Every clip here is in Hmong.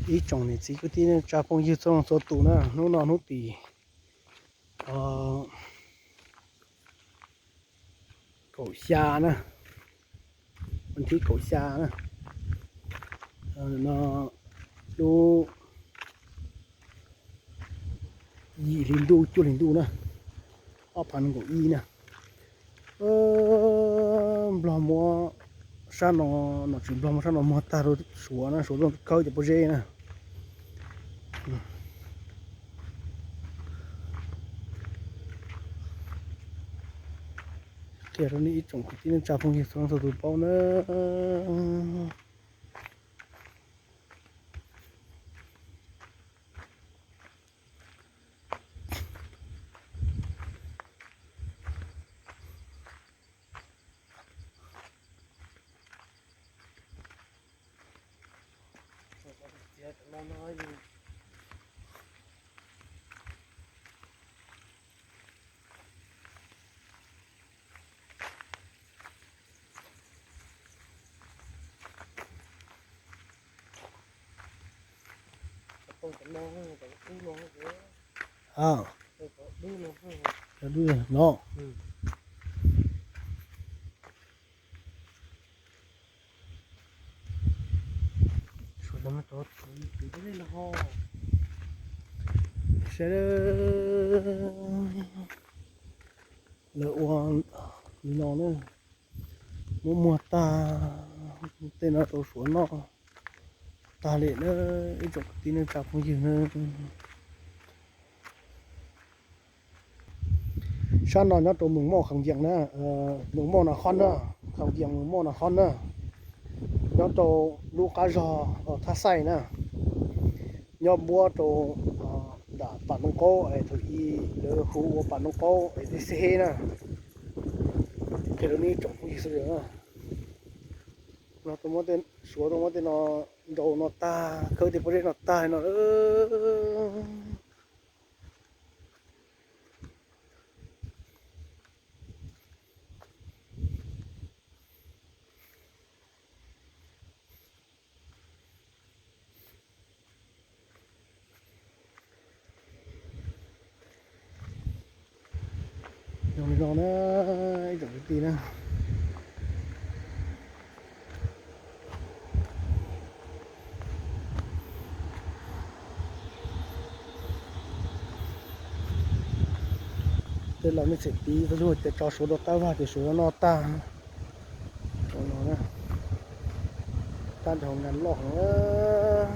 Ib tsoom niam txiv kwv tij neej tsa phooj ywg txhua leej txhua tus na, hnub no hnub tim kaum xya na, thib kaum xya na, no lub yim hli ntuj cuaj hli ntuj na, ob phav nees nkaum ib na. Nplog muab sab no, nom tswv Nplog muab sab no muag tag rau Suav na, Suav tuaj khawb cov pob zeb na. Qhia rau nej ib tsoom kwv tij neej tsa phooj ywg txhua leej txhua tus paub na. No. Saib, lawv ua li no na, muab muag tag tej no rau Suav noj tag li na, ib tsoom kwv tij neej tsa phooj ywg na. Sab no nyob rau Mws Mauj Khas Vias na, Mws Mauj Nas Khoj na, Khas Vias Mws Mauj Nas Khoj na, nyob rau lub qab zog Thaj Xaij na, nyob npuab rau nram Pam Nooj Qaub es thaum ub lawv hu ua Pam Nooj Qaub es tib xeb na. Qhia rau nej tsoom phooj ywg sawv daws na, Suav tuaj muab tej no nrau no tag, khawb tej pob zeb no tag li no. Zoo li no na, ib tsoom kwv tij na. Tej laus nej tseem piv tab sis tias tso Suav rau qab vaj ces Suav noj tag. Tag nrho nag loj heev.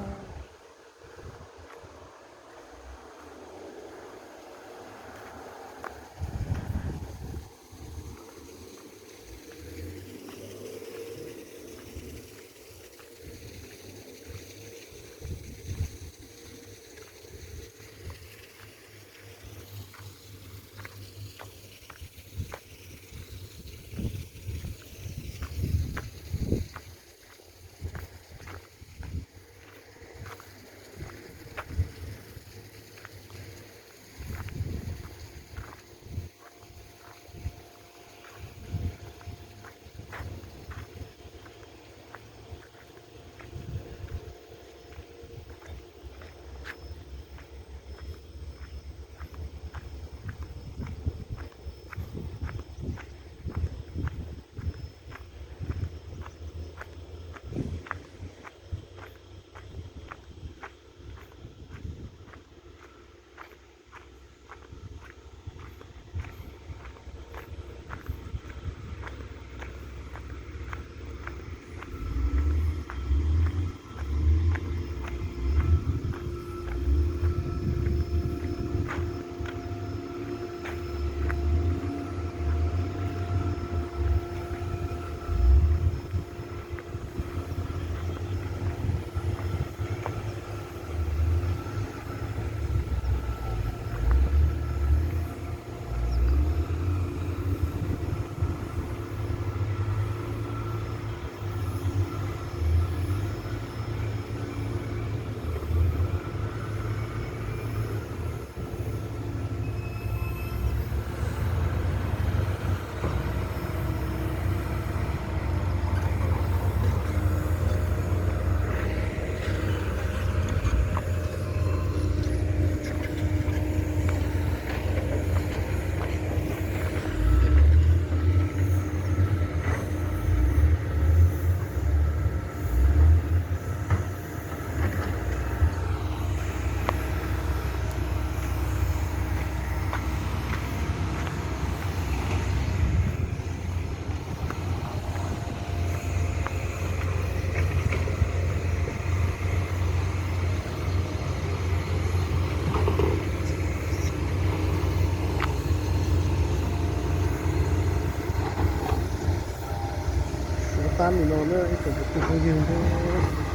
Nim no na ib tsoom kwv tij phooj ywg nrog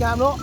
Am no.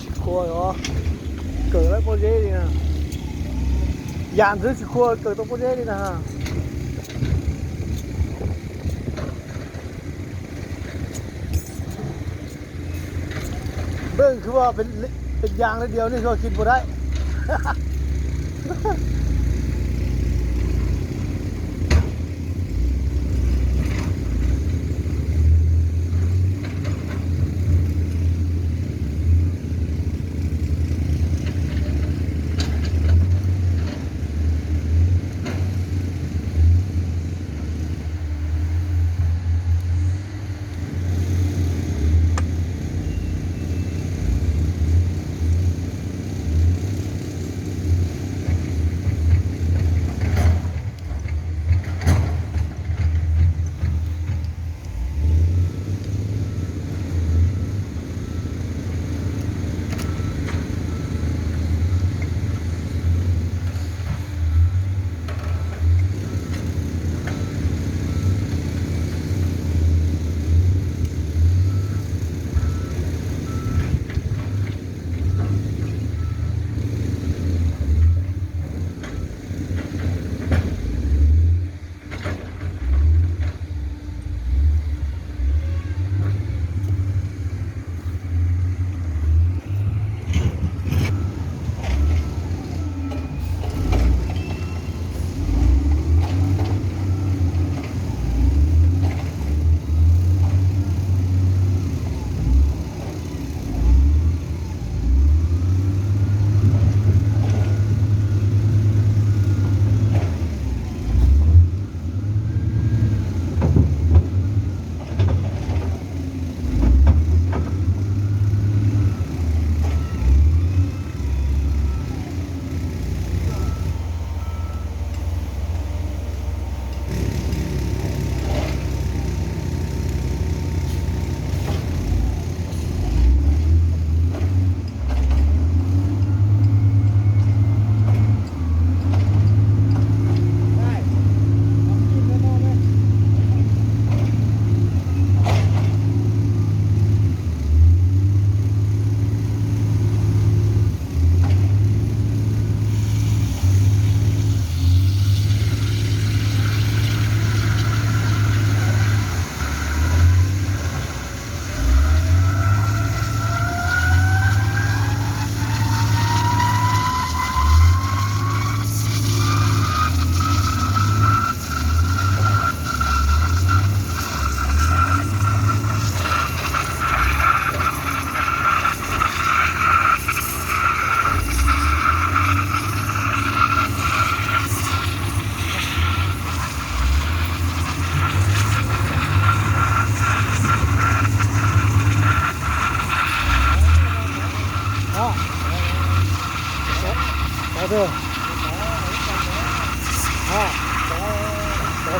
Tsis khua os, kawm lawm pob zeb li na. Yam ntxwv tsis khua kawm tau pob zeb li na. Npej khwv pes yas li diaus nej kho kis puas dai.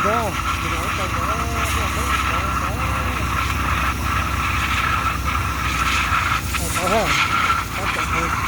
Tsis no tau ntawd, tau ntawd, tau ntawd, tau ntawd.